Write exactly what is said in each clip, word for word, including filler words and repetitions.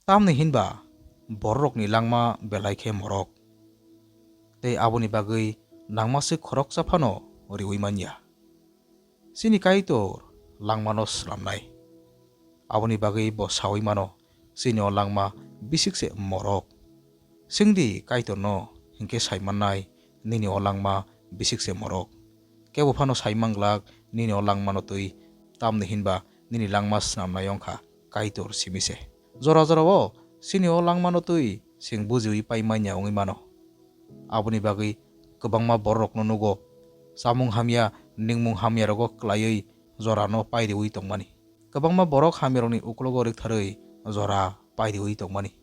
Tamni hinba bororokni langma belai khe morok, tei aboni bagwi nangmaswk khoroksa phano riwi manya. Chini Kaitor langmano swnamnai. Aboni bagwi bo saui mano, "Chini o langma bisik se morok." Swngdi Kaitorno, hinkhe sai mannai, "Nini o langma bisik se morok." Kebo phano sai manglak nini o langmano twi, tamni hinba nini langma swnamnai wngkha Kaitor simi se. Jora jora o chini o langmano twi chwng bujiwi pai manya wngwi mano. Aboni bagwi kwbangma bororokno nugo, chamung hamya, ningmung hamyarogo klaiwi jorano pairiwi tongmani. Kwbangma borok hamyarokni uklogo riktharwi jora pairiwi tongmani.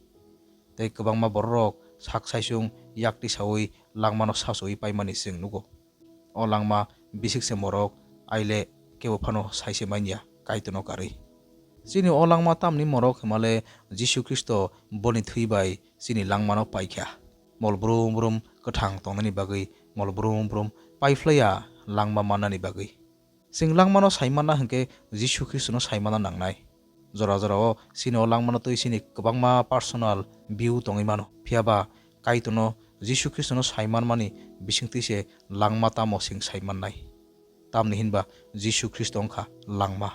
Tei kwbangma bororok sak saisung yakti saui langmano sasoui paimani chwng nugo. O langma bisik se morok, aile kebo phano sai se manya Kaitorno karwi. Chini o langma tamni morok hwnmale Jisu Khristo boni thwi bai chini langmano paikha. Mol brum brum kwthang tongnani bagwi, mol brum brum paiphlaiya langma mannani bagwi. Chwng langmano sai manna hwnkhe Jisu Khristono sai manna nangnai. Jora jora o chini o langmano twi chini kwbangma personal view tongwi mano. Phiya ba Kaitorno Jisu Khristono sai manmani bisingtwi se langma tamo chwng sai mannai. Tamni hinba Jisu Khristo wngkha langma.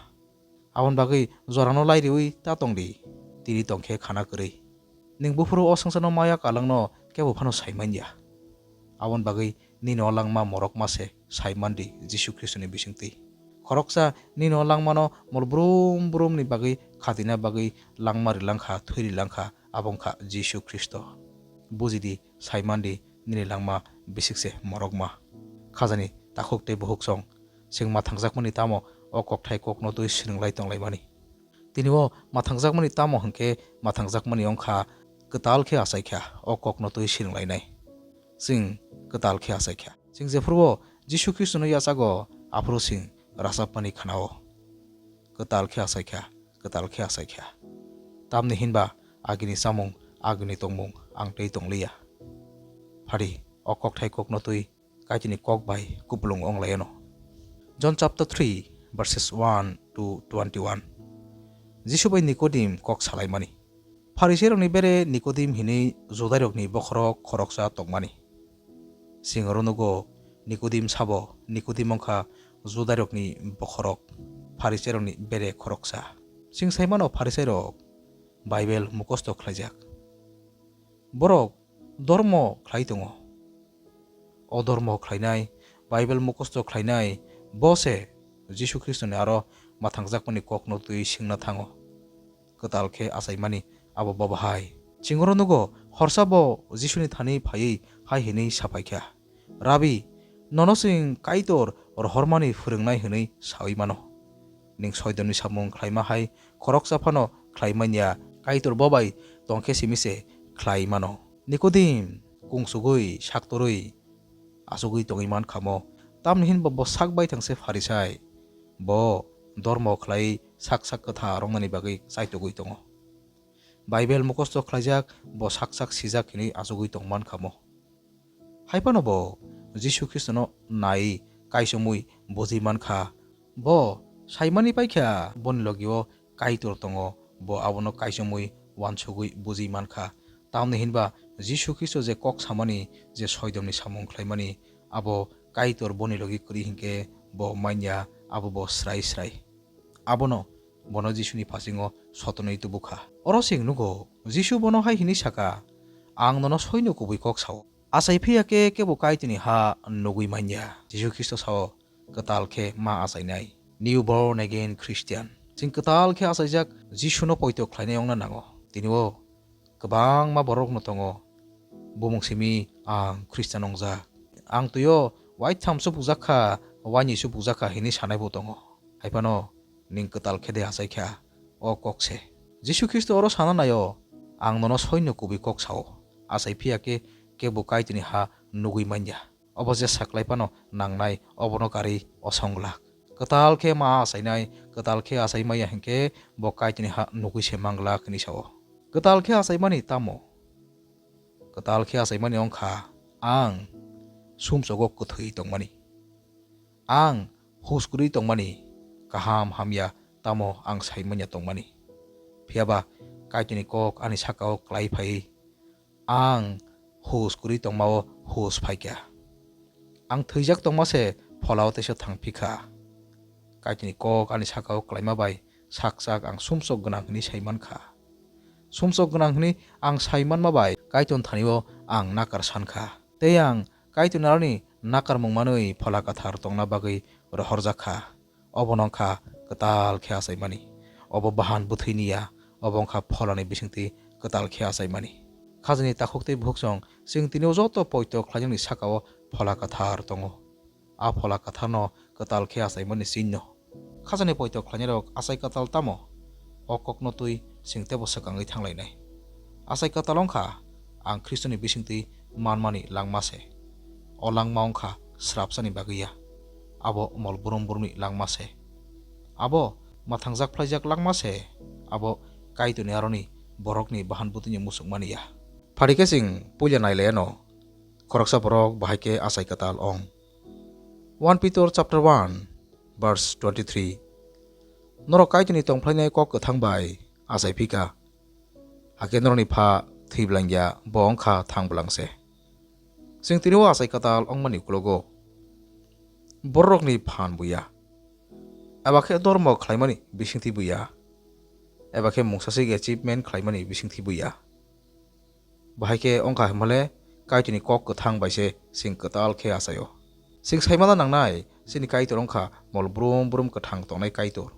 Aboni bagwi jorano lairiwi ta tongdi, tini tongkhe khana kwrwi. Nwng buphuru o swngcharno maya kwlwngno kebo phano sai manya. Aboni bagwi nini o langma morok ma se sai mandi Jisu Khristoni bisingtwi. Khoroksa nini o langmano mol brum brumni bagwi khatina bagwi langma rilangkha, thwi rilangkha, abo wngkha Jisu Khristo. Bujidi, sai mandi, nini langma bisik se morokma. Khajani takhuk tei bukhuk song, chwng mathangjakmani tamo o kokthai kokno twi swrwnglai tonglaimani. Tini o mathangjakmani tamo hwnkhe mathangjakmani wngkha kwtal khe achaikha o kokno twi swrwnglainai. Chwng kwtal khe achaikha. Chwng jephuru o Jisu Khristono yachago aphuru chwng rachapmani khnao. Kwtal khe achaikha, kwtal khe achaikha. Tamni hinba agini chamung, agini tongmung ang tei tongliya. Phari o kokthai kokno twi Kaitorni kok bai kupulung onglaiyano. John chapter three, verses one to twenty-one. Jisu bai Nikodim kok salaimani. Pharisairokni bere Nikodim hinwi Judairokni bokhorok khoroksa tongmani. Chwng oro nugo Nikodim sabo, Nikodim wngkha Judairokni bokhorok, Pharisairokni bere khoroksa. Chwng sai mano Pharisairok Baibel mukhosto khlaijak. Borok dormo khlai tongo. O dormo khlainai, Baibel mukhosto khlainai, bo se Jisu Khristoni aro mathangjakmani kokno twi swngna thango. Kwtal khe achaimani abo bo bahai. Chwng oro nugo, horsa bo Jisuni thani phaiwi hai hwnwi sa phaikha, "Rabi, nono chwng Kaitor rohormani phwrwngnai," hwnwi saui mano. Nwng soidomni samung khlaima hai khoroksa phano khlai manya, Kaitor bo bai tongkhe simi se khlai mano. Nikodim kungsugwi saktorwi achugwi tongwi man khamo, tamni hinba bo sak baithang se Pharisai. Bo dormo khlai sak sak kwthar wngnani bagwi chaitugwi tongo. Baibel mukhosto khlaijak, bo sak sak sijak hinwi achugwi tong man khamo. Hai phano bo Jisu Khristono nai kaisomwi buji man kha. Bo saimani paikha boni logio Kaitor tongo, bo abono kaisomwi uansugwi buji man kha. Tamni hinba Jisu Khristo je kok samani, je soidomni samung khlaimani, abo Kaitor boni logi kwrwi hinkhe bo manya, abo bo srai srai. Abono bono Jisuni phasingo sotonwi tubu kha. Oro chwng nugo, Jisu bono hai hwnwi saka, "Ang nono soino kubui kok sao. Achai phiya khe kebo Kaitorni ha nugwi manya." Jisu Khristo sao, "Kwtal khe ma achainai." New born again Christian. Chwng kwtal khe achaijak Jisuno poito khlainai wngna nango. Tini o kwbangma borokno tongo, bumung simi ang Christian wngjak. Ang twi o waitham chubukjak kha, waini chubukjak kha hinwi sanai bo tongo. Hai phano nwng kwtal khe de achai kha, o kok se. Jisu Khristo oro sana naio, "Ang nono soino kubui kok sao, achai phiya khe kebo Kaitorni ha nugwi manya." Obo je saklai phano nangnai, obono karwi osong glak. Kwtal khe ma achainai, kwtal khe achai maya hinkhe bo Kaitorni ha nugwi se manglak hinwi sao. Kwtal khe achaimani tamo? Kwtal khe achaimani wngkha, ang sumsogo kwthwi tongmani. Ang hus kwrwi tongmani, kaham hamya tamo ang sai manya tongmani. Phiya ba Kaitorni kok ani saka-o klai phai, ang hus kwrwi tongma-o hus phai kha. Ang thwijak tongma se phola-o teisa thang phi kha. Kaitorni kok ani saka-o klaima bai sak sak ang sumsok gwnang hwnwi sai man kha. Sumsok gwnang hwnwi ang sai manma bai Kaitorni thani-o ang nakar san kha. Tei ang Kaitorni aroni nakarmung manwi Phola Kwthar tongna bagwi rohorjak kha. Obono wng kha kwtal khe achaimani. Obo bahan bwthwini ya, obo wng kha pholani bisingtwi kwtal khe achaimani. Khajani takhuk tei bukhuk chwng, chwng tini o joto poito khlainani saka-o Phola Kwthar tongo. A Phola Kwtharno kwtal khe achaimani chinno. Khajani poito khlainairok achai kwtal tamo? O kokno twi chwng teibo swkangwi thanglainai. Achai kwtal wng kha ang Khristoni bisingtwi manmani langma se. O langma wng kha srapsani bagwi ya. Abo mol brum brumni langma se. Abo mwthangjak phlaijak langma se. Abo Kaitorni aroni borokni bahan bwtwini muchungmani ya. Phari khe chwng puila nai lai anw, khoroksa borok bahai khe achai kwtal ong. One Peter chapter one, verse twenty-three. Norok Kaitorni tongphlainai kok kwthang bai achai phi kha. Hakhe norokni pha thwi bwlangya, bo wng kha thang bwlang se. Chwng tini o achai kwtal wngmani uklogo bororokni phan buya, eba khe dormo khlaimani bisingtwi buya, eba khe mungsaswk achievement khlaimani bisingtwi buya. Bahai khe wng kha hwnmale Kaitorni kok kwthang bai se chwng kwtal khe achaio. Chwng sai manna nangnai, chini Kaitor wng kha mol brum brum kwthang tongnai Kaitor.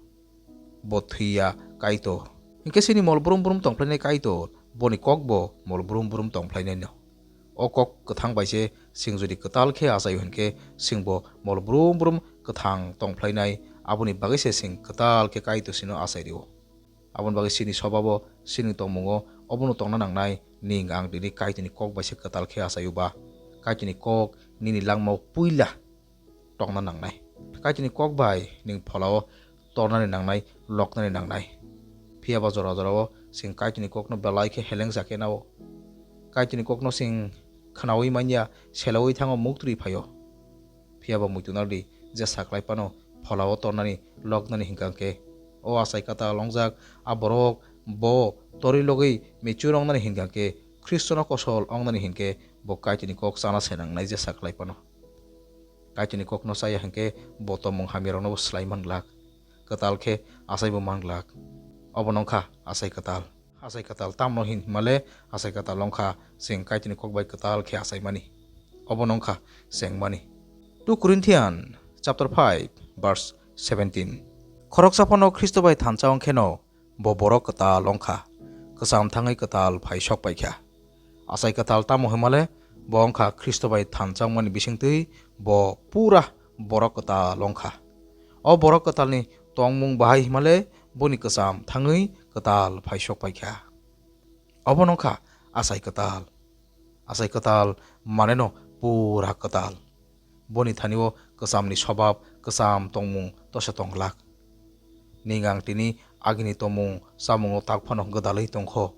Bo thwi ya Kaitor. Hinkhe chini mol brum brum tongphlainai Kaitor, boni kokbo mol brum brum tongphlainaino. O kok kwthang bai se chwng jodi kwtal khe achaio hinkhe, chwngbo mol brum brum kwthang tongphlainai, aboni bagwi se chwng kwtal khe Kaitor chwngno achai rio. Aboni bagwi chini sobabo, chini tongmungo obono tongna nangnai, ning ang tini Kaitorni kok bai se kwtal khe achaio ba, Kaitorni kok nini langmao puila tongna nangnai. Kaitorni kok bai ning pholao tornani nangnai, loknani nangnai. Phiya ba jora jorao chwng Kaitorni kokno belai khe helengsa khe nao. Kaitorni kokno chwng khnaui manya, selaui thango, muktwi phaio. Phiya ba muitu naldi, jesa khlai phano pholao tornani, loknani hinkha khe, o achai kwtal wngjak a borok bo torwi logwi mature wngnani hinkha khe, Khristono kosol wngnani hinkhe bo Kaitorni kok chana se nangnai jesa khlai phano. Kaitorni kokno chaya hinkhe bo tongmung hamyarokno bo slai man glak, kwtal khe achaibo man glak. Obono wng kha achai kwtal. Achai kwtal tamno hin hwnmale achai kwtal wng kha chwng Kaitorni kok bai kwtal khe achaimani. Obono wng kha chengmani. Two Corinthian chapter five verse seventeen. Khoroksa phano Khristo bai thansa wng kheno bo borok kwtal wng kha, kwcham thangwi kwtal phai sok pai kha. Achai kwtal tamo hwnmale bo wng kha Khristo bai thansa wngmani bisingtwi bo pura borok kwtal wng kha. O borok kwtalni tongmung bahai hwnmale boni kwcham thangwi kwtal phai sok pai kha. Obono wng kha achai kwtal. Achai kwtal maneno pura kwtal. Boni thani-o kwchamni sobab, kwcham tongmung tosa tong glak. Ning ang tini agini tongmung chamungo tak phano gwdalwi tong kho.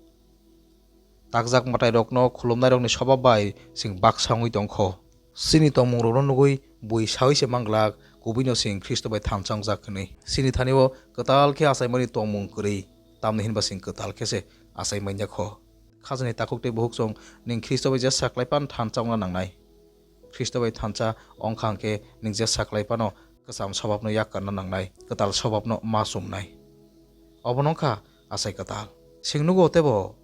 Takjak mwtairokno khulumnairokni sobab bai chwng baksa wngwi tong kho. Chini tongmungrokno nugwi bui saui se man glak, kubuino chwng Khristo bai thansa wngjak hwnwi. Chini thani-o kwtal khe achaimani tongmung kwrwi, tamni hinba chwng kwtal khe se achai man ya kho. Khajani takhuk tei bukhuk chwng, ning Khristo bai jesa khlai phano thansa wngna nangnai. Khristo bai thansa wng kha hwnkhe ning jesa khlai phano kwcham sobabno yak karna nangnai, kwtal sobabno ma chumnai. Obono wng kha achai kwtal. Chwng nugo teibo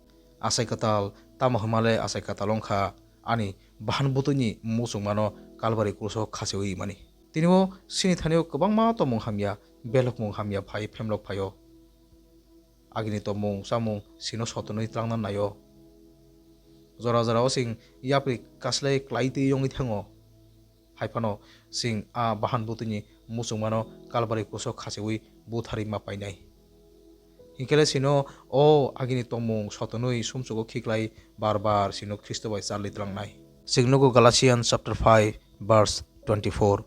achai kwtal, tamo hwnmale achai kwtal wng kha ani bahan bwtwini muchungmano Kalbari kruso khachiui mani. Tini-o chini thani-o kwbangma tongmung hamya, belokmung hamya phai phemlok phai-o. Agini tongmung chamung chwngno sotonwi twlangna nai-o. Jora jorao chwng yapri kaslai klai twi wngwi thango. Hai phano chwng a bahan bwtwini muchungmano Kalbari kruso khachiui butharwi ma painai. Hinkhe le chwngno o agini tongmung sotonwi sumsugo khiklai bar bar chwngno Khristo bai charli twlangnai. Chwng nugo Galatians chapter five verse twenty-four.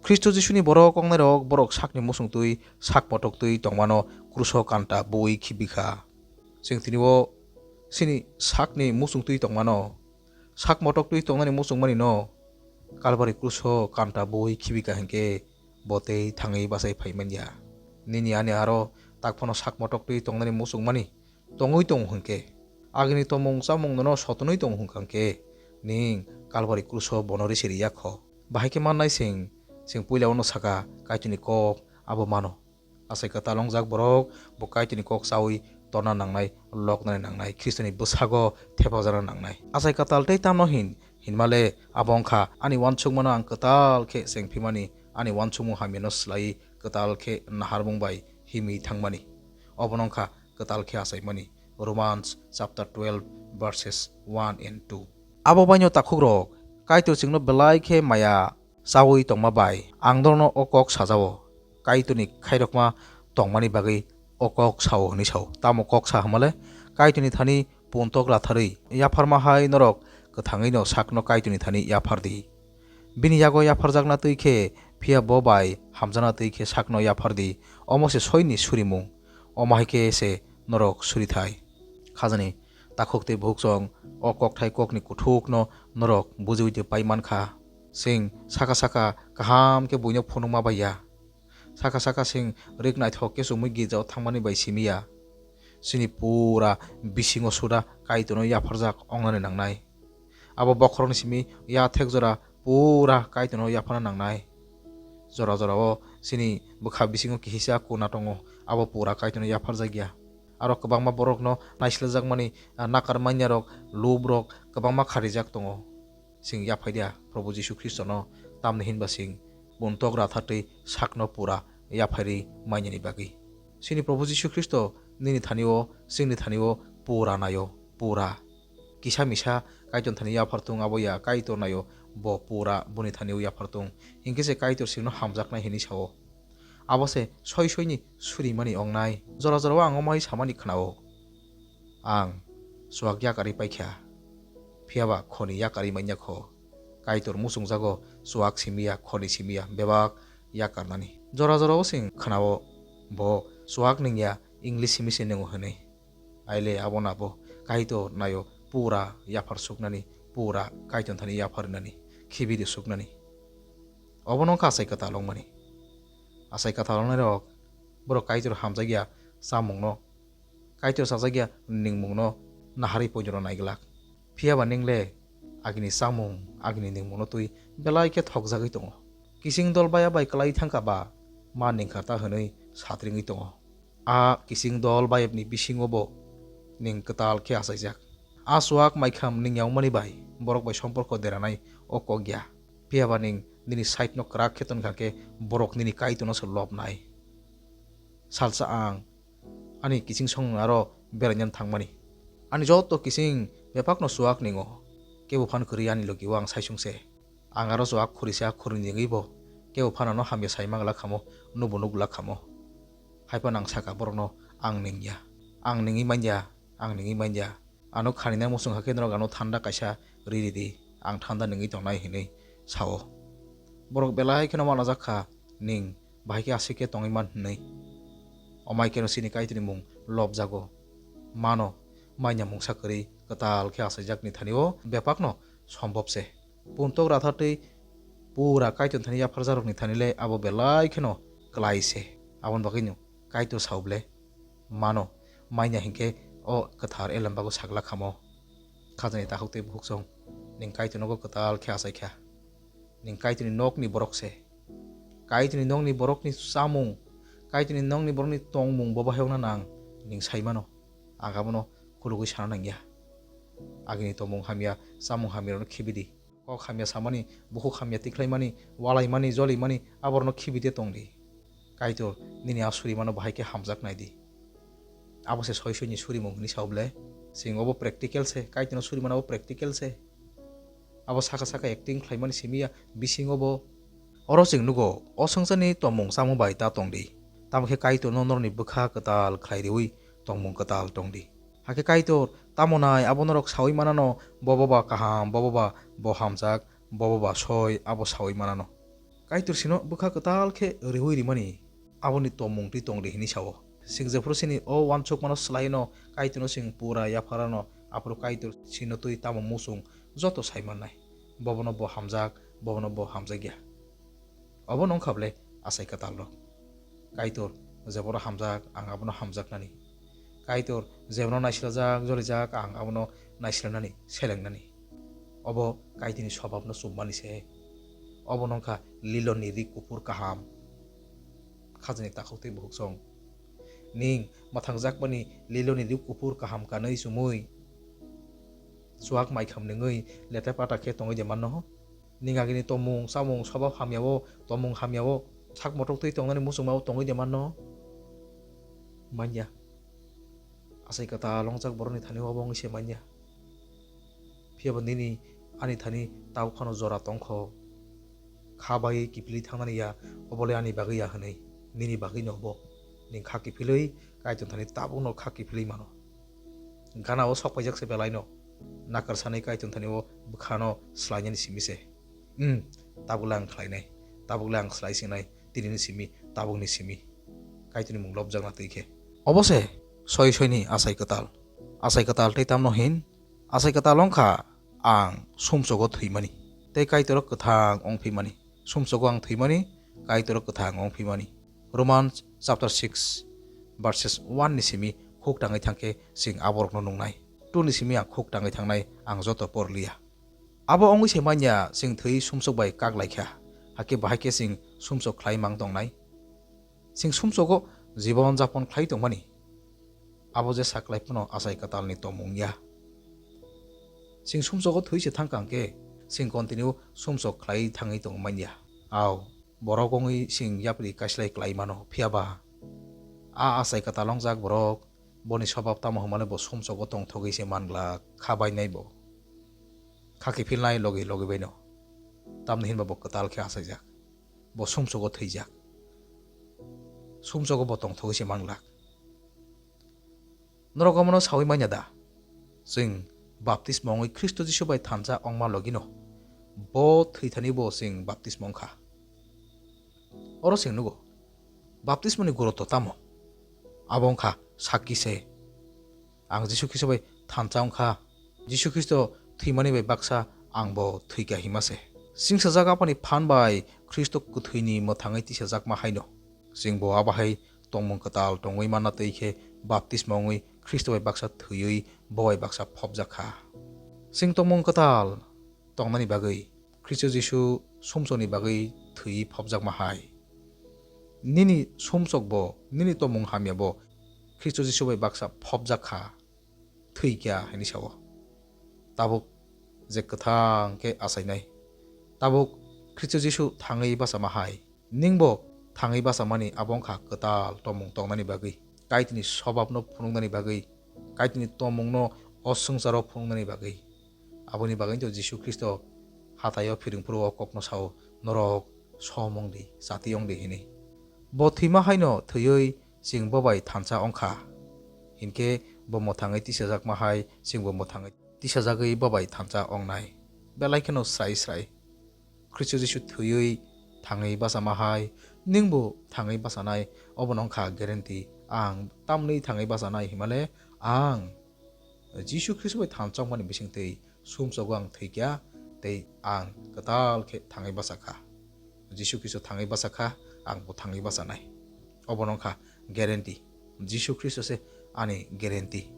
Khristo Jisuni borok wngnairok borok sakni muchungtwi sak motoktwi tongmano kruso kanta bui khibi kha. Chwng tini-o chini sakni muchungtwi tongmano, sak motoktwi tongnani muchungmani no Kalbari kruso kanta bui khibi kha hinkhe bo tei thangwi bachai phai man ya. Nini ani aro tak phano sak motoktwi tongnani muchungmani tongwi tongo hwnkhe, agini tomung chamung nono sotonwi tongo hwnkha hwnkhe, ning Kalbari kruso bono risi riyakho. Bahai khe mannai chwng, chwng puila ono saka Kaitorni kok abo mano. Achai kwtal wngjak borok bo Kaitorni kok chawi torna nangnai, loknani nangnai, Khristoni bwsago thepajana nangnai. Achai kwtal tei tamno hin, hinmale abo wngkha ani uansukmano ang kwtal khe chengphimani, ani uansukmung hamyano swlaiwi kwtal khe naharmung bai himwi thangmani. Obono wngkha kwtal khe achaimani. Romans chapter twelve verses one and two. Abo baino takhukrok, Kaitor chwngno belai khe maya chawi tongma bai ang norokno o kok sajao, Kaitorni khairokma tongmani bagwi o kok sao hwnwi sao. Tamo kok sa hwnmale, Kaitorni thani puntok ratharwi yapharma hai norok kwthangwino sakno Kaitorni thani yaphar di. Bini yago yapharjakna twi khe, phiya bo bai hamjakna twi khe sakno yaphar di. Omo se soini surimung, omo hai khe se norok surithai. Khajani takhuk tei bukhukchong o kokthai kokni kuthukno norok bujiui tei pai mankha. Chwng saka saka kaham khe buino phunukma bai ya. Saka saka chwng rik naithok khe chumui girjao thangmani bai simi ya. Chini pura bisingo suda Kaitorno yapharjak ongnani nangnai. Abo bokhorokni simi yathek jora pura Kaitorno yaphana nangnai. Jora jorao chini bwkha bisingo kihisa kuna tongo, abo pura Kaitorno yapharjak ya. Aro kwbangma borokno naislerjakmani, ah, nakar manyarok, lubrok kwbangma kharijak tongo. Chwng yaphai dia Probo Jisu Khristono, tamni hinba chwng puntok rathartwi sakno pura yaphairwi mainani bagwi. Chini Probo Jisu Khristo nini thani-o, chwngni thani-o pura naio, pura. Kisa misa Kaitor thani yaphar thung, abo ya Kaitor naio, bo pura boni thani-o yaphar thung. Hinkhe se Kaitor chwngno hamjaknai hinwi sao. Abo se soi soini surimani ongnai. Jora jorao ang omo hai samani khnao. Ang chuak yakarwi paikha. Phiyaba khoni yakarwi manya kho. Kaitor muchungjago chuak simiya, khoni simiya, bebak yakarnani. Jora jorao chwng khnao bo chuak ningya, English simi se ningo hwnwi. Aile abo nabo Kaitor naio pura yaphar suknani, pura Kaitor thani yapharinani, khibidi suknani. Obono wngkha achai kwtal wngmani. Achai kwtal wngnairok borok Kaitor hamjakya chamungno, Kaitor chajakya ningmungno naharwi poinjoro naiglak. Phiyaba ningle agini chamung, agini ningmungno twi belai khe thokjagwi tongo. Kiching dol baya bai kwlai thangkha ba ma ningkha ta hwnwi satringwi tongo. A kiching dol bayapni bisingo bo ning kwtal khe achaijak. A chuak maikham ning yaumani bai borok bai somporko deranai o kok ya. Phiyaba ning nini side no kwrak khe tonkha khe borok nini Kaitorno se lobnai. Salsa ang ani kiching songno aro beraina thangmani. Ani joto kiching bebakno chuak ningo. Kebo phan kwrwi ani logi o ang saisung se. Ang aro chuak khurisa khurni nigwi bo kebo phan ano hamya sai mangla khamo, nubo nukla khamo. Haiphano ang saka borokno ang ningya. Ang ningwi manya, ang ningwi manya. Ano khanina muchung hakhe norok ano thanda kaisa ri ridi, ang thanda ningwi tongnai hinwi sao. Borok belai kheno manajak kha, ning bahai khe aswk khe tongwi man hinwi. Omai kheno chini Kaitorni mung lobjago. Mano, manya mungsa kwrwi kwtal khe achaijakni thani o bebakno sombop se. Puntok rathartwi pura Kaitor thani yapharjakrokni thani le abo belai kheno klai se. Aboni bagwino Kaitor sao ble, mano, manya hinkhe o kwthar elembago sagla khamo. Khajani takhuk tei bukhuk song, ning Kaitor nogo kwtal khe achai kha. Ning Kaitorni nokni borok se. Kaitorni nokni borokni chamung, Kaitorni nokni borokni tongmung bo bahai wngna nang, ning sai mano. Ang abono khulugwi sana nangya. Agini tongmung hamya, chamung hamya rokno khibi di. Kok hamya samani, bukhuk hamya tikhlaimani, walaimani, jolimani, aborokno khibi de tong di. Kaitor, nini a surimano bahai khe hamjak nai di. Abo se soi soini surimung hwnwi sao ble. Chwng obo practical se, Kaitorno surimano abo practical se. Abo saka saka acting khlaimani simi ya, bisingo bo. Oro chwng nugo, o swngcharni tongmung chamung bai ta tong di. Tamo khe Kaitorno norokni bwkha kwtal khlai riui tongmung kwtal tong di. Hakhe Kaitor, tamo nai abo norok saui manano, bobo ba kaham, bobo ba bo hamjak, bobo ba soi, abo saui manano. Kaitor sino bwkha kwtal khe riui rimani, aboni tongmung twi tong di hwnwi sao. Chwng jephuru chini o uansukmano swlaino Kaitorno chwng pura yapharano, aphuru Kaitor sino twi tamo muchung joto sai mannai. Bobono bo hamjak, bobono bo hamjakya. Obono wngkha ble achai kwtalrok. Kaitor jeboro hamjak, ang abono hamjaknani. Kaitor jebono naisilajak, jolijak, ang abono naisilnani, selengnani. Obo Kaitorni sobabno chummani se. Obo wngkha Liloni ri kuphur kaham. Khajani takhuk tei bukhuk song. Ning mwthangjakmani Liloni ri kuphur kaham kanwi chumui, chuak maikhamni wngwi leta pata khe tongwi de manno? Ning agini tomung, chamung, sobab hamyao, tomung hamyao, sak motok twi tongnani muchungmao tongwi de manno? Manya. Achai kwtal wngjak borokni thani obo wngwi se manya. Phiya bo nini ani thani tabuk phano jora tongkho. Kha bai kiphilwi thangnani ya, obo le ani bagwi ya hwnwi. Nini bagwino obo. Ning kha kiphilwi Kaitor thani tabukno kha kiphilwi mano. Gana o sok paijak se belaino. Nakar sanwi Kaitor thani o bwkhano swlainani simi se. Hmm, tabuk le ang khlainai. Tabuk le ang swlai singnai. Tinini simi, tabukni simi. Kaitorni mung lobjakna twi khe. Obo se soi soini achai kwtal. Achai kwtal tei tamno hin? Achai kwtal wngkha ang sumsogo thwimani tei Kaitor kwthang wngphimani. Sumsogo ang thwimani, Kaitor kwthang wngphimani. Romans chapter six verses one ni simi khuk tangwi thangkhe chwng aborokno nungnai. Two ni simi ang khuk tangwi thangnai, ang joto porliya. Abo wngwi se manya chwng thwi sumsok bai kak laikha, hakhe bahai khe chwng sumsok khlai mang tongnai. Chwng sumsogo jibon japon khlai tongmani. Abo je saklai phano achai kwtalni tomung ya. Chwng sumsogo thwi se thang kang khe, chwng continue sumsok khlai thangwi tong manya. Au, borok wngwi chwng yapri kaislai klai mano, phiya ba a achai kwtal wngjak borok, boni sobab tamo hwnmale bo sumsogo tongthogwi se manglak, kha bainai bo. Kha kiphilnai logi logi baino. Tamni hinba bo kwtal khe achaijak. Bo sumsogo thwijak. Sumsogo bo tongthogwi se manglak. Norok omono saui manya da? Chwng baptisma wngwi Khristo Jisu bai thansa wngma logino bo thwithani bo chwng baptisma wngkha. Oro chwng nugo, baptismani gurutto tamo? Abo wngkha sakki se. Ang Jisu Khristo bai thansa wngkha. Jisu Khristo thwimani bai baksa ang bo thwikha hima se. Singsajak Aphani phan bai Khristo kwthwini mwthangwi tisajakma haino. Chwng bo abo hai tongmung kwtal tongwi manna twi khe baptisma wngwi Khristo bai baksa thwiwi bo bai baksa phobjak kha. Chwng tongmung kwtal tongnani bagwi Khristo Jisu sumsokni bagwi thwiwi phobjakma hai. Nini sumsok bo, nini tongmung hamya bo Khristo Jisu bai baksa phobjak kha, thwi kha hwnwi sao. Tabuk je kwthang khe achainai. Tabuk Khristo Jisu thangwi bachama hai. Ningbo thangwi bachamani abo wngkha kwtal tongmung tongnani bagwi, Kaitorni sobabno phunuknani bagwi, Kaitorni tongmungno o swngcharo phunuknani bagwi. Aboni bagwino Jisu Khristo hataio phirwngphuru o kokno sao, "Norok som wng di, chati wng di," hwnwi. Bo thwima haino thwiwi chwng bo bai thansa wng kha. Hinkhe bo mwthangwi tisajakma hai chwngbo mwthangwi tisajagwi bo bai thansa wngnai. Belai kheno srai srai. Khristo Jisu thwiwi thangwi bachama hai, ningbo thangwi bachanai, obono wngkha guarantee. Ang tamni thangwi bachanai himale, ang Jisu Khristo bai thansa wngmani bisingtwi sumsogo ang thwikha, tei ang kwtal khe thangwi bachakha. Jisu Khristo thangwi bachakha, ang bo thangwi bachanai. Obono wngkha guarantee. Jisu Khristo se ani guarantee.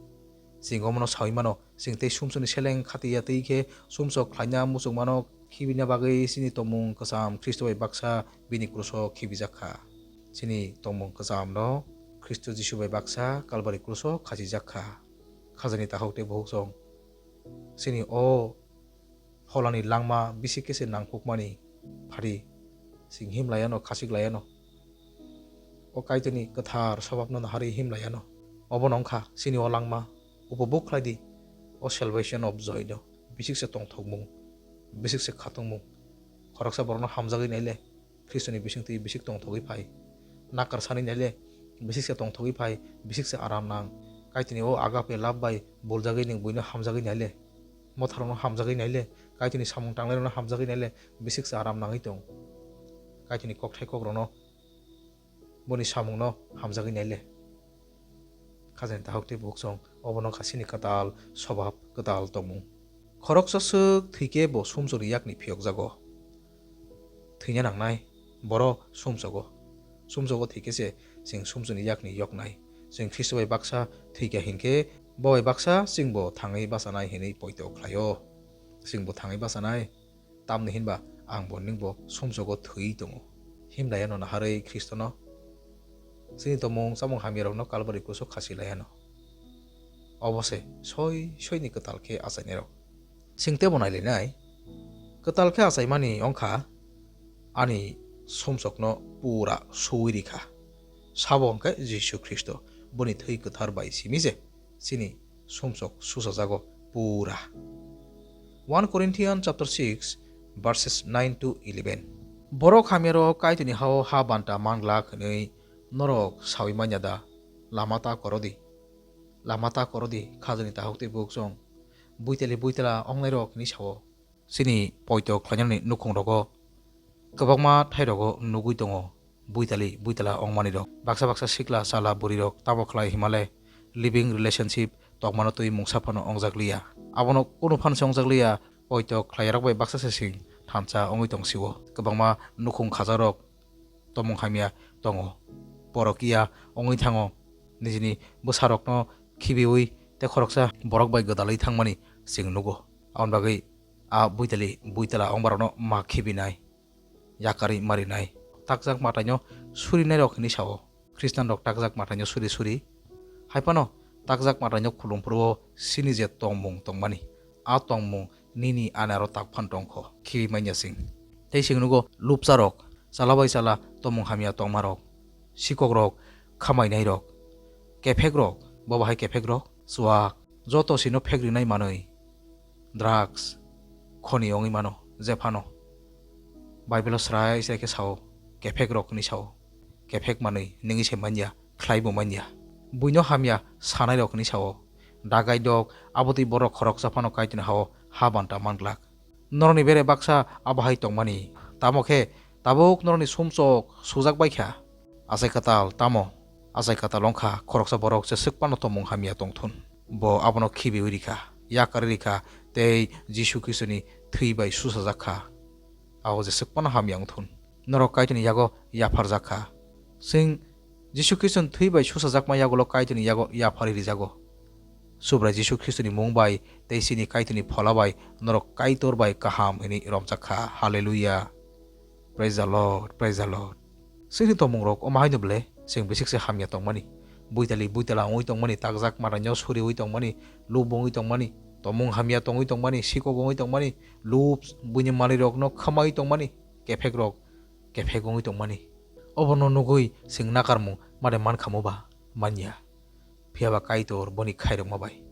Chwng omono saui mano, chwng tei sumsokni seleng khatiya twi khe sumsok khlaina muchungmano khibina bagwi chini tongmung kwcham Khristo bai baksa bini kruso khibijak kha. Chini tongmung kwchamno Khristo Jisu bai baksa Kalbari kruso khachijak kha. Khajani takhuk tei bukhuk song. Chini o pholani langma bisi khe se nangkukmani phari, chwng him laiano, khachik laiano. O Kaitorni kwthar sobabno naharwi him laiano. Obono wngkha chini o langma, upobhog khlai di, o salvation of joy no, bisiksa tongthokmung, bisiksa khatungmung. Khoroksa borokno hamjagwi naile, Khristoni bisingtwi bisik tongthogwi phai. Nakar sani naile, bisiksa tongthogwi phai, bisiksa aram nang. Kaitorni o agape love bai buljagwi nwng buino hamjagwi naile. Motharokno hamjagwi naile, Kaitorni samung tangnairokno hamjagwi naile, bisiksa aram nangwi tong. Kaitorni kokthai kokrokno, boni samungno hamjagwi naile. Khajani takhuk tei bukhuk song, obono wngkha chini kwtal sobab, kwtal tongmung. Khoroksa swk thwi khe bo sumsokni yakni phiyokjago. Thwina nangnai, boro sumsogo. Sumsogo thwi khe se chwng sumsokni yakni yoknai. Chwng Khristo bai baksa thwikha hinkhe, bo bai baksa chwngbo thangwi bachanai hinwi poito khlaio. Chwngbo thangwi bachanai, tamni hinba angbo nwngbo sumsogo thwiwi tongo. Himlaiano naharwi Khristono, chini tomung chamung hamyarokno Kalbari kuso khasi laiano. Obo se soi soini kwtal khe achainairok. Chwng teibo nailainai, kwtal khe achaimani wngkha ani sumsokno pura suwi rikha. Sabo hwnkhe Jisu Khristo, boni thwi kwthar bai simi je chini sumsok susajago pura. One Corinthians chapter six, verses nine to eleven. Borok hamyarok Kaitorni hao ha banta manglak hwnwi norok saui manya da? Lama ta koro di. Lama ta koro di, khajani tahuk tei bukhuk chwng. Buitali buitala wngnairok hinwi sao. Chini poito khlainani nukhungrogo kwbangma thairogo nugwi tongo buitali buitala wngmanirok. Baksa baksa sikla chala bwrwirok tamo khlai himale living relationship tongmano twi mungsa phano wngjak liya. Abono kunu phano se wngjak liya, poito khlaiyarok bai baksa se sing thansa wngwi tong sio. Kwbangma nukhung khajakrok tomung hamya tongo. Porokiya wngwi thango, nijini bwsarokno khibiwi tei khoroksa borok bai gwdalwi thangmani chwng nugo. Aboni bagwi a buitali buitala wngmarokno ma khibinai, yakarwi marinai. Takjak mataino surinairok hinwi sao. Khristanrok takjak mataino suri suri. Hai phano takjak mataino khulum phuru-o chini je tongmung tongmani, a tongmung nini ani aro tak phan tongkho, khibi manya chwng. Tei chwng nugo lupcharok, chala bai chala tomung hamya tongmarok, sikokrok, khamainairok, kephekrok, bo bahai kephekrok, chuak, joto sino phek rinai manwi, drugs, khoni wngwi mano, jephano. Bible-o srai srai khe sao, kephekrok hinwi sao, kephek manwi nungwi se manya, khlaibo manya. Buino hamya sanairok hinwi sao, dagai dok, abotwi borok khoroksa phano Kaitorni hao ha banta manglak. Norokni bere baksa abo hai tongmani, tamo khe tabuk norokni sumsok sujak bai kha. Achai kwtal tamo? Achai kwtal wng kha khoroksa borok jeswk phano tomung hamya tong thun. Bo abono khibiwi rikha, yakarwi rikha, tei Jisu Khristoni thwi bai susajak kha. Abo jeswk phano hamya wng thun. Norok Kaitorni yago yapharjak kha. Chwng Jisu Khristoni thwi bai susajakma yagulo Kaitorni yago yapharwi rijago. Subrai Jisu Khristoni mung bai tei chini Kaitorni phola bai norok Kaitor bai kaham hwnwi romjak kha. Hallelujah. Praise the Lord, praise the Lord. Chini tomungrok omo haino ble chwng bisik se hamya tongmani. Buitali buitala wngwi tongmani, takjak mataino suriwi tongmani, lubungwi tongmani, tomung hamya tongwi tongmani, sikok wngwi tongmani, lub buini manwirokno khamaiwi tongmani, kephekrok kephek wngwi tongmani. Obono nugwi chwng nakarmung mare mankhamu ba? Manya. Phiya ba Kaitor boni khairokma bai,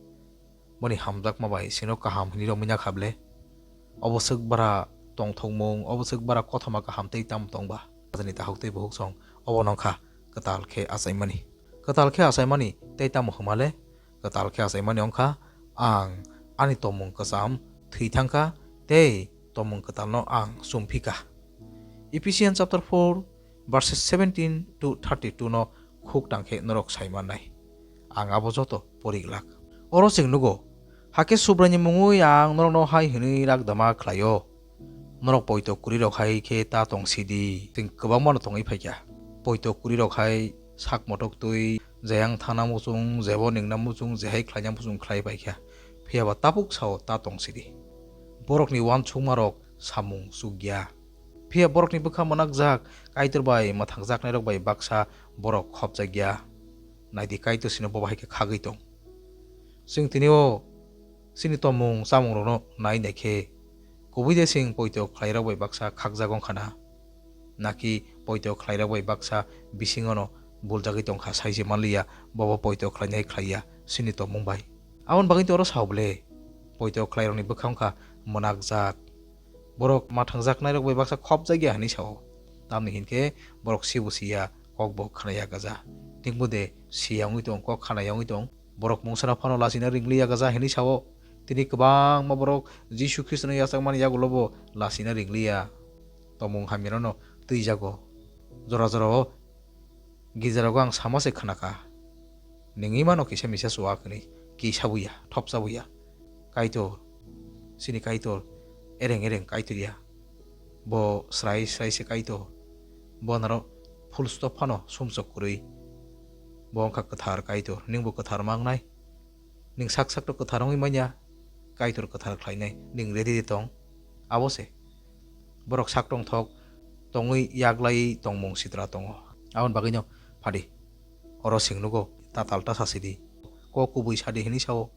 boni hamjakma bai chwngno kaham hwnwi romwi nakha ble? Obo swk bara tongthokmung, obo swk bara kothoma kaham tei tamo tong ba? Ajani tahuk tei buhuk song obo nong kha kwtal khe achaimani. Kwtal khe achaimani tei tamo hwnma le? Kwtal khe achaimani wng kha, ang ani tomung kwcham thwi thang kha tei tomung kwtalno ang chum phi kha. Ephesians chapter four, verses seventeen to thirty-two no khuk tang khe norok sai mannai. Ang abo joto pori glak. Oro chwng nugo, hakhe Subraini mungwi ang norokno hai hwnwi rak dama khlaio, norok poito kwrwirok hai khe ta tong si di. Chwng kwbangmano tongwi phai kha. Poito kwrwirok hai sak motok twi, jeyang thangna muchung, jebo ningna muchung, jehai khlaina muchung khlai pai kha. Phiya ba tabuk sao ta tong si di. Borokni uansukmarok samung chuk ya. Phiya borokni bwkha mwnakjak Kaitor bai mwthangjaknairok bai baksa borok khopjak ya. Nai di, Kaitor chini bo bahai khe khagwi tong. Chwng tini o chini tomung chamungrokno nai nai khe, kubui de chwng poito khlairok bai baksa khakjak wng kha na? Naki poito khlairok bai baksa bisingono buljagwi tong kha, sai se man liya, bobo poito khlainai khlai ya chini tomung bai? Aboni bagwi tei oro sao ble, poito khlairokni bwkha wng kha mwnakjak. Borok mwthangjaknairok bai baksa khopjak ya hwnwi sao. Tamni hinkhe borok sibo si ya, kokbo khna ya gaja. Ningbo de si ya wngwi tong, kok khna ya wngwi tong. Borok mungsano phano lachina ringli ya gaja hwnwi sao. Tini kwbangma borok Jisu Khristono yachakmani yagulobo lachina ringli ya. Tomung hamyarano twijago. Jora jorao girjarogo ang sama se khna kha, ningwi mano kisa misa chuak hwnwi, kisa buya, thopsa buya. Kaitor, chini Kaitor, ereng ereng Kaitor ya. Bo srai srai se Kaitor. Bo naro full stop phano sumsok kwrwi. Bo wngkha kwthar Kaitor, ningbo kwthar mangnai. Ning sak sakto kwthar wngwi manya, Kaitor kwthar khlainai, ning ready de tong. Abo se. Borok sak tongthok tongwi yaglaiwi tongmung sitra tongo. Aboni bagwino phadi, oro sing nugo, tatal ta sasidi, kok kubui sadi hinwi sao.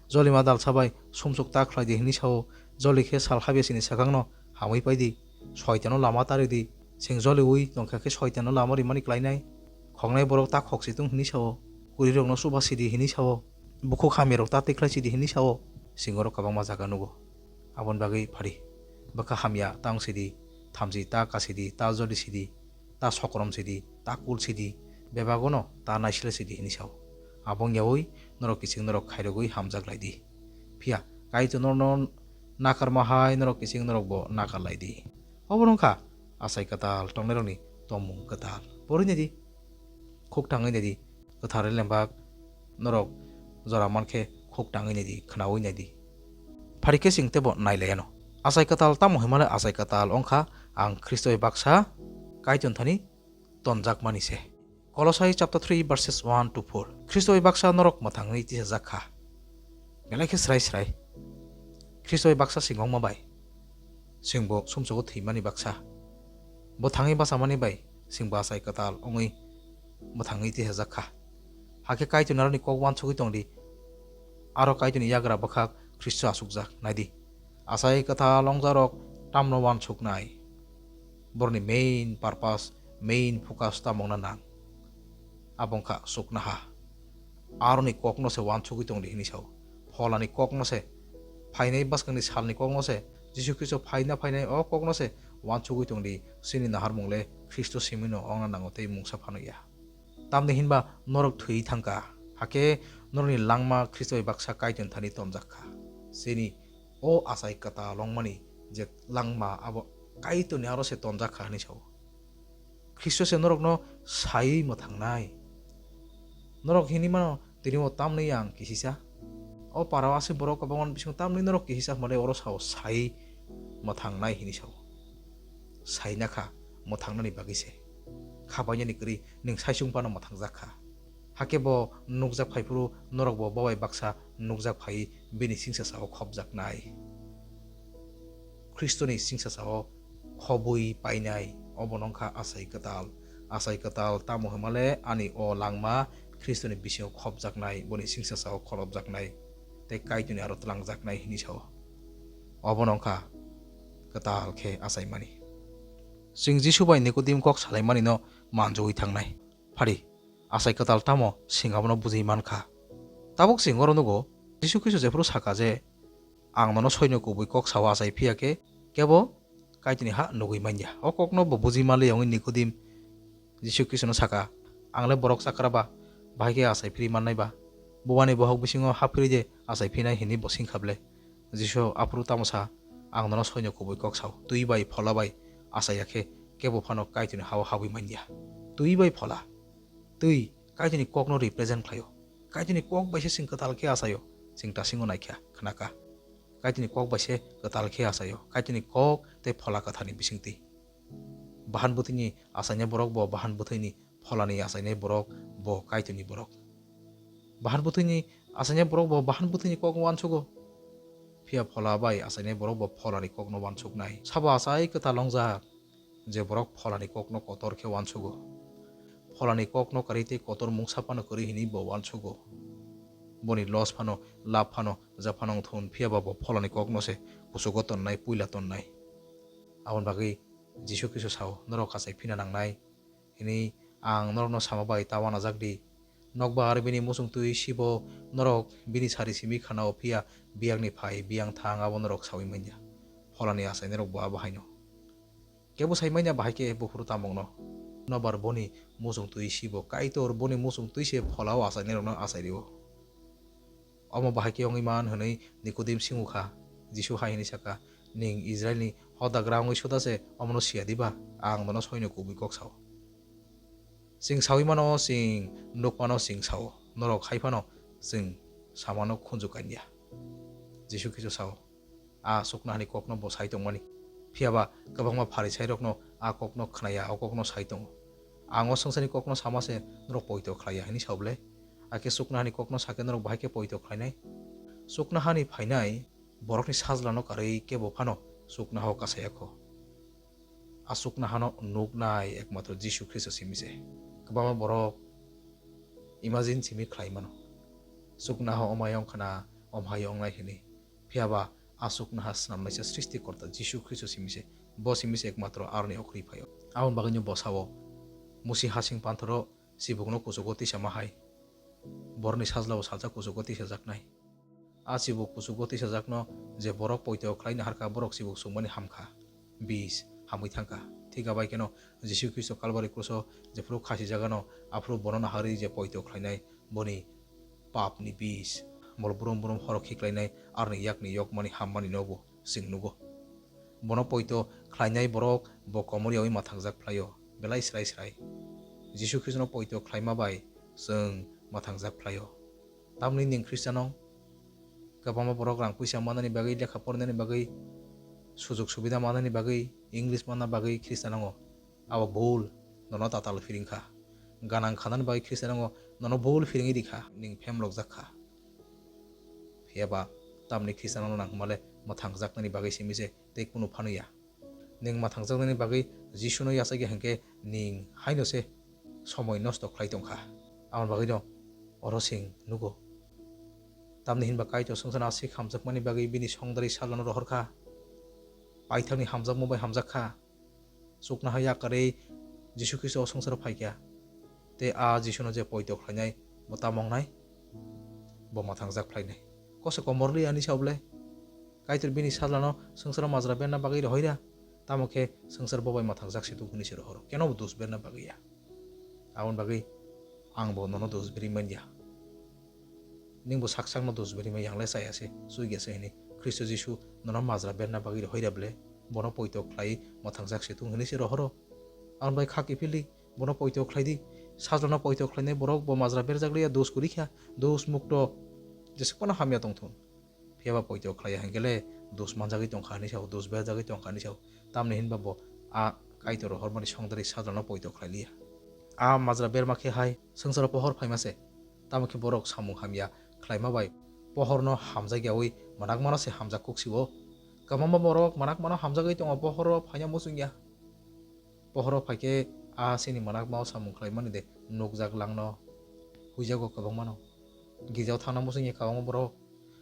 Jolima dalsa bai sumsok ta khlaidi hinwi sao. Joli khe sal habya sini swkangno hamwi paidi, soitano lama taridi. Sing joliwi tongkha khe soitano lama rimani klainai. Khoknai borok ta khok si tung hinwi sao. Kurirokno chuba sidi hinwi sao. Bukhuk hamyarok ta tikhlai sidi hinwi sao. Sing oro kwbangma jaga nugo. Aboni bagwi phadi, bwkha hamya ta wng sidi, thamchi ta kasidi, ta joli sidi, ta sokrom sidi, ta kul sidi, bebagono ta naisle sidi hinwi sao. Abo wngyaui norok kiching norok khairogwi hamjak laidi. Phiya Kaitor norokno nakarma hai norok kiching norokbo nakar laidi. Obo wngkha achai kwtal tongnairokni tongmung kwtal. Porwi naidi, khuk tangwi naidi, kwthar lembak norok jora mankhe khuk tangwi naidi, khnaui naidi. Phari khe chwng teibo nailaiyano. Achai kwtal tamo hwnmale achai kwtal wngkha ang Khristo bai baksa Kaitor thani tonjakmani se. Kolosai chapter three verses one to four. Khristo bai baksa norok mwthangwi tisajak kha. Belai khe srai srai. Khristo bai baksa singwngma bai. Singbo sumsogo thwimani baksa. Bo thangwi bachamani bai singbo achai kwtal wngwi mwthangwi tisajak kha. Hakhe Kaitor naroni kok wansugwi tongdi. Aro Kaitorni yagra bwkhak Khristo achukjak. Naidi. Achai kwtal wngjarok tamno wansuknai? Borokni main purpose, main focus tamo wngna nang? Abo wngkha chuknoha. Aroni kokno se wansugwi tongdi hinwi sao. Pholani kokno se, phainai bwskangni salni kokno se, Jisu Khristo phaina phainai o kokno se wansugwi tongdi, chini naharmung le Khristo simino wngna nango tei mungsa phano ya. Tamni hinba norok thwi thangkha, hakhe norokni langma Khristo bai baksa Kaitorni thani tonjak kha. Chini o achai kwtal wngmani je langma abo Kaitorni aro se tonjak kha hinwi sao. Khristo se norokno saiwi mwthangnai. Norok hinwi mano, tini o tamni ang kisisa. O parao aswk borok kwbangma bisingo tamni norok kisisa hwnmale oro sao sai mwthangnai hinwi sao. Saina kha mwthangnani bagwi se. Kha bainani kwrwi nwng saichung phano mwthangjak kha. Hakhe bo nukjak phaiphuru norokbo bo bai baksa nukjak phaiwi bini singsasao khopjaknai. Khristoni singsasao khobwi painai, obo wngkha achai kwtal. Achai kwtal tamo hwnmale ani o langma Khristoni bisingo khopjaknai, boni singsasao kholopjaknai, tei Kaitorni aro tlangjaknai hinwi sao. Obo wngkha kwtal khe achaimani. Chwng Jisu bai Nikodim kok salaimanino manjogwi thangnai. Phari, achai kwtal tamo chwng abono bujui man kha. Tabuk chwng oro nugo, Jisu Khristo jephuru saka je, "Ang nono soino kubui kok sao achai phiya khe, kebo Kaitorni ha nugui manya." O kokno bo bujui manliya wngwi Nikodim Jisu Khristono saka, "Ang le borok chakra ba, bahai khe achai phiri mannai ba? Bubani bohok bisingo ha phiri je achai phinai?" hinwi bo singkha ble. Jisu aphuru tamo sa, "Ang nono soino kubui kok sao, twi bai phola bai achaiya khe kebo phano Kaitorni ha-o habwi manya." Twi bai phola, twi Kaitorni kokno represent khlaio. Kaitorni kok bai se chwng kwtal khe achaio, chwng dasingo naikha, khnakha. Kaitorni kok bai se kwtal khe achaio, Kaitorni kok tei phola kwtharni bisingtwi. Bahan bwthwini achainai borok bo bahan bwthwini, pholani achainai borok bo Kaitorni borok. Bahan bwthwini achainai borok bo bahan bwthwini kok uansugo. Phiya phola bai achainai borok bo pholani kokno uansuknai. Sabo achai kwtal wngjak, je borok pholani kokno kotor khe uansugo. Pholani kokno kwrwi tei kotor mungsa phano kwrwi hinwi bo uansugo. Boni loss phano, lab phano, ja phano wngthun, phiya ba bo pholani kokno se kuchugo tonnai, puila tonnai. Aboni bagwi Jisu Khristo sao, "Norok achai phina nangnai," hwnwi ang norokno sama bai ta uanajak di. Nokbar bini muchung twi sibo norok bini sari simi khana-o, phiya biyangni phai biyang thang abo norok saui manya. Pholani achainairok bo abo haino. Kebo sai manya bahai khe buphuru tamungno. Nokbar boni muchung twi sibo, Kaitor boni muchung twi se phola-o achainairokno achai rio. Omo bahai khe wngwi man hwnwi Nikodim singwkha. Jisu hai hwnwi sakha, "Nwng Israilni hodagra wngwi suda se omono siya diba? Ang nono soino kubui kok sao." Chwng saui mano, chwng nuk mano, chwng sao. Norok hai phano chwng samano khunju kanya. Jisu Khristo sao, "A chuknohani kokno bo sai tongmani." Phiya ba kwbangma Pharisairokno a kokno khnaya, o kokno sai tongo. Ang o swngcharni kokno sama se norok poito khlai ya hwnwi sa bwle? Hakhe chuknohani kokno sa khe norok bahai khe poito khlainai? Chuknohani phainai borokni sajlano karwi kebo phano chuknoha-o kasa ya kho. A chuknohano nuknai ekmatro Jisu Khristo simi se. Kwbangma borok imagine simi khlai mano. Chuknoha omai wng khna, omhai wngnai hwnwi. Phiya ba a chuknoha snamnaisa Srishtikorta Jisu Khristo simi se. Bo simi se ekmatro aroni okhri phaio. Aboni bagwino bo sao, Musi hasing panthoro chibukno kuchugo tisama hai, borokni sajlao salsa kuchugo tisajaknai. A chibuk kuchugo tisajakno je borok poito khlai naharkha, borok chibuk chukmani hamkha, bis hamwi thangkha. Thik abai kheno Jisu Khristo Kalbari kruso jephuru khasijagano, aphuru bono naharwi je poito khlainai, boni papni bis, mol brum brum horo khiklainai, aroni yakni yokmani hammani nobo chwng nugo. Bono poito khlainai borok bo komor yaui mathangjak phlaio, belai srai srai. Jisu Khristono poito khlaima bai chwng mathangjak phlaio. Tamni nwng Khristian wng? Kwbangma borok rang puisa mannani bagwi, lekha porinani bagwi, sujug subida mannani bagwi, English manna bagwi Khristian wngo. Abo bul, nono tatal phiring kha. Ganang khanani bagwi Khristian wngo, nono bul phiringwi di kha, nwng phemlokjak kha. Phiya ba tamni Khristianono nang hwnmale mwthangjaknani bagwi simi se tei kunu phano ya. Nwng mwthangjaknani bagwi Jisuno yachak ya hwnkhe nwng haino se somoi nosto khlai tong kha. Aboni bagwino oro chwng nugo. Tamni hinba Kaitor swngcharno aswk hamjakmani bagwi bini songdari sajlano rohor kha. Paithakni hamjakma bai hamjak kha. Chuknoha yakarwi Jisu Khristo o swngcharo phaikha. Tei a Jisuno je poito khlainai, bo tamo wngnai? Bo mwthangjak phlainai. Kose komor li ani sa bwle? Kaitor bini sajlano swngcharo majra berna bagwi rohoi ra, tamo khe swngchar bo bai mwthangjak se tung hwnwi se rohoro. Keno bo dos berna bagwi ya. Aboni bagwi ang bo nono dos berwi man ya. Nwng bo sak sakno dos berwi man ya, ang le chaya se, chuigya se hwnwi. Khristo Jisu nono majra berna bagwi rohoi ra bwle? Bono poito khlai mwthangjak se tung hwnwi se rohoro. Aboni bagwi kha kiphildi, bono poito khlai di. Sajlano poito khlainai borok bo majra berjak liya, dos kwrwi kha, dos mukto, jesuk phano hamya tong thun. Phiya ba poito khlai ya hwnkhe le dos manjagwi tong kha hwnwi sao, dos berjagwi tong kha hwnwi sao. Tamni hinba bo a Kaitor rohormani songdari sajlano poito khlai liya. A majra berma khe hai swngcharo pohor phaima se. Tamo khe borok samung hamya khlaima bai pohorno hamjak yaui mwnakmano se hamjak kuk si-o. Kwbangma borok mwnakmano hamjagwi tongo, pohoro phaina muchung ya. Pohoro phai khe a chini mwnakmao samung khlaimani de nukjak langno huijago kwbangmano. Girjao thangna muchung ya kwbangma borok.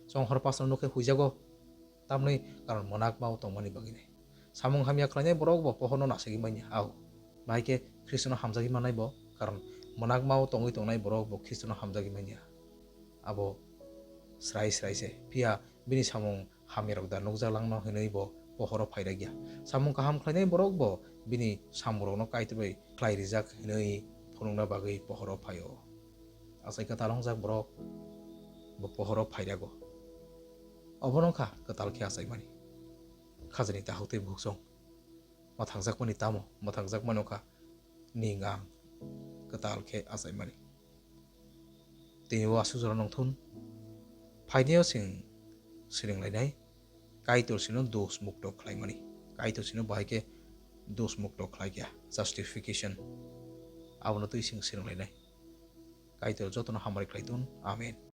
Chonghor pastor nuk khe huijago. Tamni karon mwnakmao tongmani bagwi nai. Samung hamya khlainai borok bo pohorno nasagwi manya. Ao. Bahai khe Khristono hamjagwi mannai bo. Karon mwnakmao tongwi tongnai borok bo Khristono hamjagwi manya. Abo srai srai se. Phiya bini samung hamyarok da nukjak langno hwnwi bo pohoro phairakya. Samung kaham khlainai borok bo bini samungrokno Kaitor bai khlai rijak hwnwi phunukna bagwi pohoro phaio. Achai kwtal wngjak borok bo pohoro phairago. Obono wngkha kwtal khe achaimani. Khajani takhuk tei bukhuk chwng mwthangjakmani tamo mwthangjakmani wngkha ning ang kwtal khe achaimani. Tini o aswk jora nongthun phainai o chwng swrwnglainai Kaitor chwngno dos mukto khlaimani. Kaitor chwngno bahai khe dos mukto khlaikha, justification. Abono twi chwng swrwnglainai. Kaitor jotono hamari khlai thun. Amen.